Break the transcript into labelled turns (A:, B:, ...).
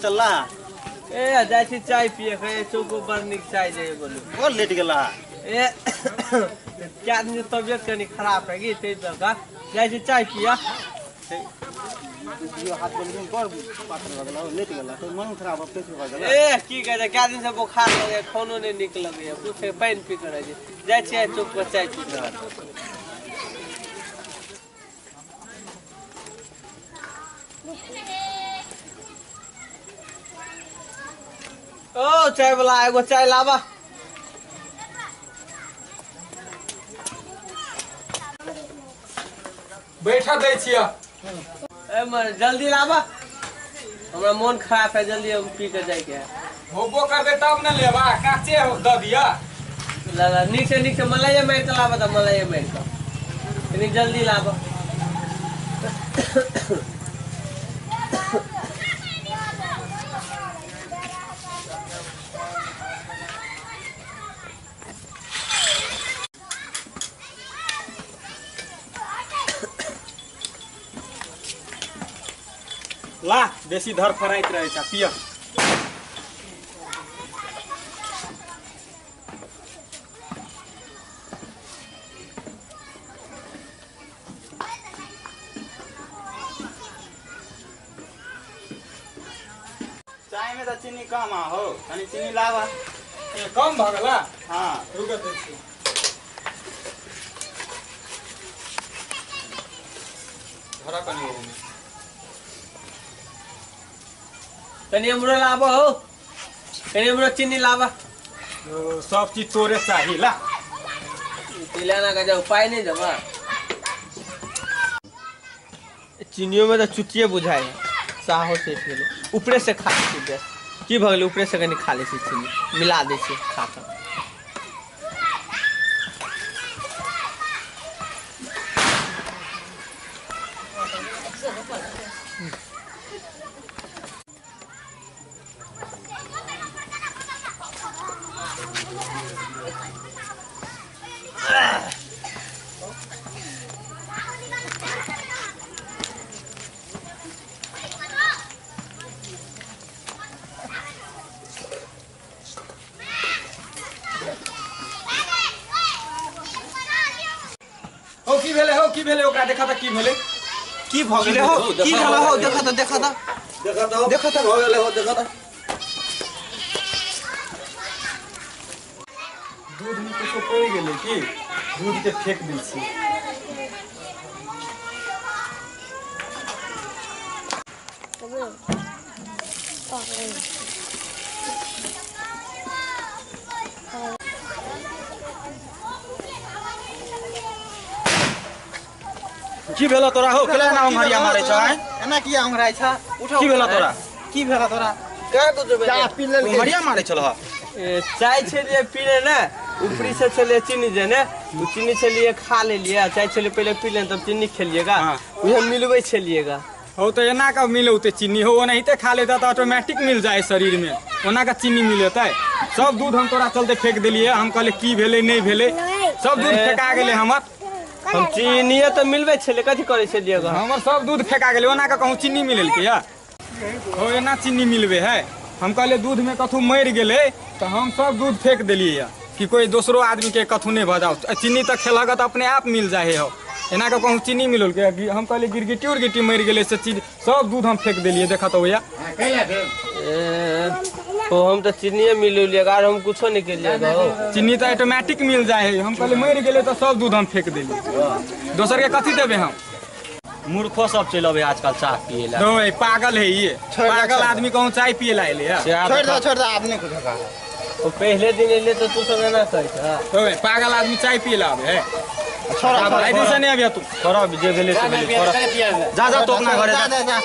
A: चलला?
B: ए जाइ छी चाय पिए के, चौक बड़ नीक चाय जे बोलू।
A: और लेट गेला?
B: ए क्या दिन तबियत कनी खराब है की तै दका जाइ छी चाय पिया।
A: यो हाथ बोलू बड़ पाथर भऽ गेला, लेट गेला तो मन खराब पेट भऽ गेला।
B: ए की कहै छै, क्या दिन से बुखार लगे, खानो नहीं नीक लगैया, कुछ पानि पी के रहै छी। जाइ छी चौक पर चाय पी के। ओ चाय वाला एगो चाय लाबा।
C: बैठा दै छियै।
B: ए मर जल्दी लाबा, हमरा मन खराब है, जल्दी हम पी के जाय के है।
C: होबो करबे तब न लेबा, काचे द दिया।
B: ला नीक से नीक से मलाइया मारि के लाबा, त मलाइया मारि के कनी जल्दी लाबा।
C: ला बेसी धर फराइत रहे छ, पिय।
A: चाय में तो चीनी कम आ हो, कनी चीनी लावा।
C: ए कम भ गेला?
A: हां
C: रुक दै छी। धरा कनी हो में।
B: कनी हमरो लाबो हो, कनी हमरो चीनी लाबा।
C: सब चीज तोरे चाही ला।
B: पिलाना का जाओ पाई नहीं जमा। चीनियों में तो चुटिए बुझाए साहो से गेलै, ऊपरे से खा लै छी बस। की भऽ गेलै, ऊपरे से कनी खा लै छी, चीनी मिला दै छी खा कऽ।
C: हो की भेलै, हो की भेलै, ओकरा देखा त की भेलै,
A: की भ गेलै हो, की भेलै हो, देखा त देखा त देखा त देखा त भ गेलै हो, देखा त।
C: दूध में कुछो पड़ि गेलै की? दूध के फेंक दै छी।
A: की भेला तोरा हो? केला एना ओंघरिया मारै छ? एना किया ओंघराइ छ? उठ, की भेला तोरा? की भेला तोरा?
B: का कुछ
A: चाय पी लेल? ओंघरिया मारै छल।
B: चाय छलियै पीले ने, ऊपरी से छलियै चीनी जे ने, ओ चीनी छलियै खा लेलियै। चाय छलियै पहिले पी ले तब चीनी खेलिएगा, उहे मिलबै छलिएगा।
C: हो तो एना का मिलौते चीनी हो, ओनाहिते खा लेता तो ऑटोमेटिक मिल जाए शरीर में, ओना का चीनी मिलतै। सब दूध हम तोरा चलते फेंक देलियै, हम कहले की भेलै नहीं भेलै, सब दूध फेंका गेलै हमर।
B: हम चीनी तो मिलबै छलियै, कथी करै छलियै?
C: हमर सब दूध फेंका गेलै, ओना का कहूँ चीनी मिललकै या हो, एना चीनी मिलबे है। हम कहले दूध में कथू मरि गेलै तो हम सब दूध फेंक देलियै कि कोई दोसरो आदमी के कथू नहीं भऽ जाओ। चीनी तऽ खेलक तऽ अपने आप मिल जाए हो, एना के कहूँ चीनी मिललकै। हम कहले गिरगिटी उरगिटी मरि गेलै से चीनी सब दूध हम फेंक देलियै। देखा तो भैया
B: ओ हम तो चीनी मिललियै आर हम कुछो नहीं केलियै।
C: चीनी तो ऑटोमेटिक मिल जाए है। हम कहले मरि गेलै तो सब दूध हम फेंक देलियै, दोसर के कथी देबै हम?
D: मूर्खो सब चलि अबै आजकल चाय पिए ला।
C: दो पागल है ये, पागल आदमी कहूँ चाय पिए ला एलै।
A: छोड़ दो छोड़ दो, आपने कुछ कहा।
B: ओ पहले दिन एलै तो तू सब एना कहै छ।
C: ओ पागल आदमी चाय पिए ला आबै है।
A: छोड़
C: आइ दिन से नहीं अबिया तू,
D: छोड़ जे भेलै से भेलै, छोड़ जा जा तो अपना घरे
A: जा जा।